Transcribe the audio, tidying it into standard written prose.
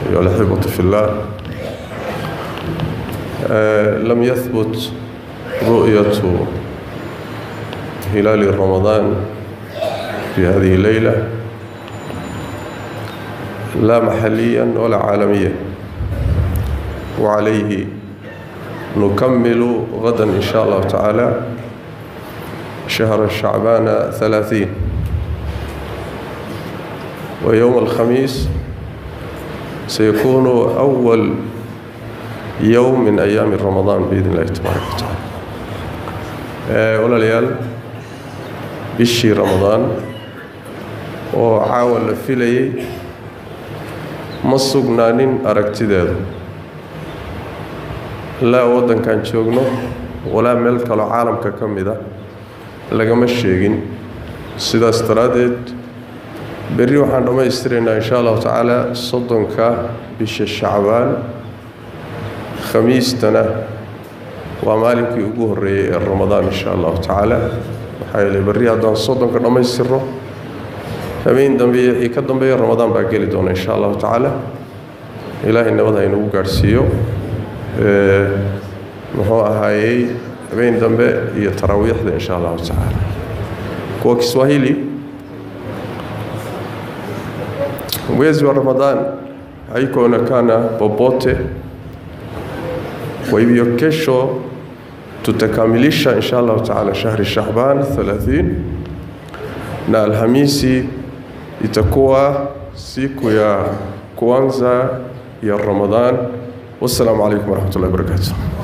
أيها الأحبة في الله، لم يثبت رؤية هلال رمضان في هذه الليلة لا محليا ولا عالميا، وعليه نكمل غدا إن شاء الله تعالى شهر شعبان 30، ويوم الخميس سيكون أول يوم من أيام رمضان بإذن الله تبارك وتعالى. Walaalayaal, bishii Ramadaan oo caawa la filayey ma sugnaanin aragtideedu, laa waddankan joogno walaa meel kaloo caalamka ka mid a lagama sheegin. Sidaas daraaddeed berri waxaan dhammaystiraynaa insha Allahu tacaala 30-ka bisha Shacbaan. Khamiistana waa maalinkii ugu horreeyey ee Ramadaan insha Allahu tacaala. Maxaa yeelay berri haddaan 30-ka dhammaystirno, habeen dambeeye wixii ka dambeeya Ramadaan baa geli doona insha Allahu tacaala. Ilaahay nabad ha inagu gaadhsiiyo. Muxuu ahaayey habeen dambe iyo taraawiixda insha Allahu tacaala. Kwa Kiswahili, mwezi wa Ramadhan haikuonekana popote. Kwa hivyo kesho tutakamilisha insha Allahu taala shahri Shahban 30, na Alhamisi itakuwa siku ya kwanza ya Ramadhan. Wassalamu alaikum warahmatullahi wabarakatuh.